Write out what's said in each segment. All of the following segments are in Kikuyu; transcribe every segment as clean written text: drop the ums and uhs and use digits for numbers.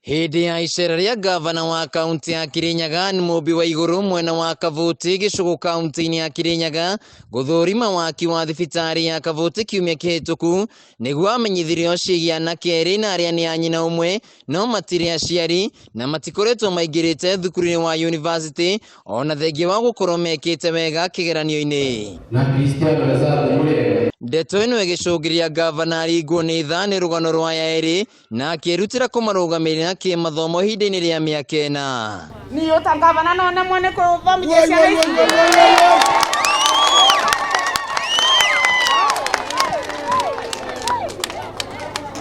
Hĩndĩ ya icera rĩa ngavana wa kaũntĩ ya Kirinyaga nĩ Mũmbi wa Igũrũ mwena wa Kabuti gĩcũgũ kaũntĩ-inĩ ya Kirinyaga gũthũrima waki wa thibitarĩ ya Kabuti kiumia kĩhĩtũku nĩguo amenyithirio ciĩgiĩ anake erĩ na arĩa nĩ a nyina ũmwe no matirĩ aciari na matikoretwo maingĩrĩte thukuru-inĩ wa yunivasĩtĩ ona thengia wa gũkorwo mekĩte wega kĩgeranio-inĩ. Na Kristiano Lazaro mũrĩega. Ndeto ĩno ĩgĩcũngĩrĩria ngavana aringwo nĩ tha nĩ rũgano rwa aya erĩ na akĩĩrutĩra kũmarũgamĩrĩra kĩmathomo ihinda-inĩ rĩa mĩaka ĩna. Niĩ ta ngavana no nemwo nĩ kũthomithia ciana ici.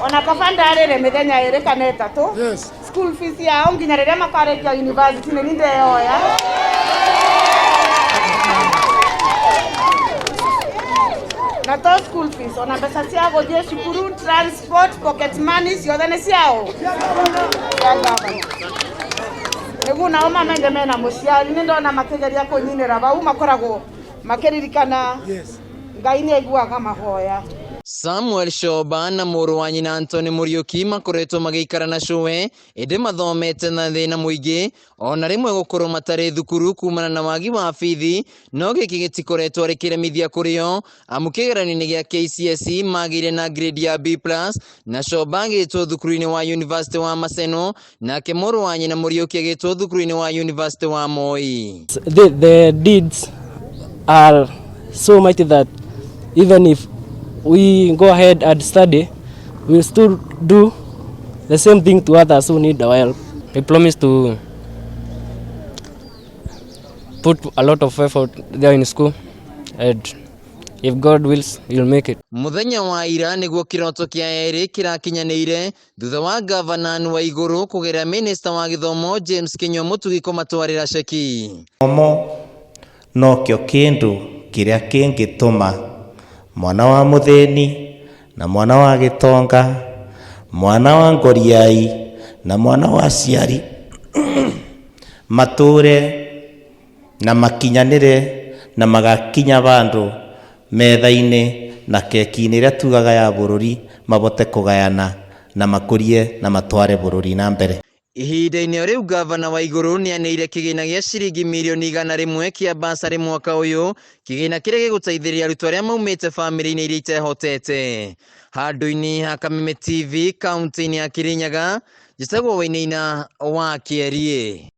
Ona kaba ndarĩre mĩthenya ĩrĩ kana ĩtatũ. School fees yao nginya rĩrĩa makarĩkia university nĩ niĩ ndeyoya. Na to school fees, ona mbeca cia gũthiĩ cukuru, transport, pocket money ciothe nĩ ciao. Cia gavana. Nĩguo nao mamenye mena mũciari. Nĩ ndona makĩgeria kũnyinĩra vau makoragwo makĩririkana Ngai nĩ aiguaga mahoya. Samuel Shoba na mũrũ wa nyina Anthony Mũriũki makoretwo magĩikara na cũwe ĩndĩ mathomete na thĩna mũingĩ ona rĩmwe gũkorwo matarĩ thukuru kumana na wagi wa bithi, no gĩkĩ gĩtikoretwo arĩ kĩremithia kũrĩ o amu kĩgeranio-inĩ gĩa KCSE magĩire na grade ya B+ na Shoba agĩtwo thukuru-inĩ wa University wa Maseno nake mũrũ wa nyina Mũriũki agĩtwo thukuru-inĩ wa University wa Moi. The deeds are so mighty that even if we go ahead and study, we'll still do the same thing to others who need our help. We promise to put a lot of effort there in school, and if God wills, we'll make it. Mũthenya wa ira nĩguo kĩroto kĩa erĩ kĩrakinyanĩire thutha wa gavana wa Igũrũ kũgerera minista wa gĩthomo James Kinyua Mũtugi kũmatwarĩra ceki. Gĩthomo nokĩo kĩndũ kĩrĩa kĩngĩtũma mwana wa mũthĩni na mwana wa gĩtonga, mwana wa ngoriai na mwana wa aciari matũre na makinyanĩre na magakinya vandũ metha-inĩ na keki-inĩ ĩrĩa tugaga ya bũrũri mabote kũgayana na makũrie na matware bũrũri na mbere. Ihinda-inĩ o rĩu gavana wa Igũrũ nĩaneire kĩgĩna gĩa ciringi mirioni 100 kĩa basarĩ mwaka ũyũ, kĩgĩna kĩrĩa gĩgũteithĩrĩria arutwo arĩa maumĩte bamĩrĩ-inĩ iria itehotete. Handũ-inĩ ha Kameme TV kaunti-inĩ ya Kirinyaga, njĩtagwo Wainaina wa Kĩeriĩ.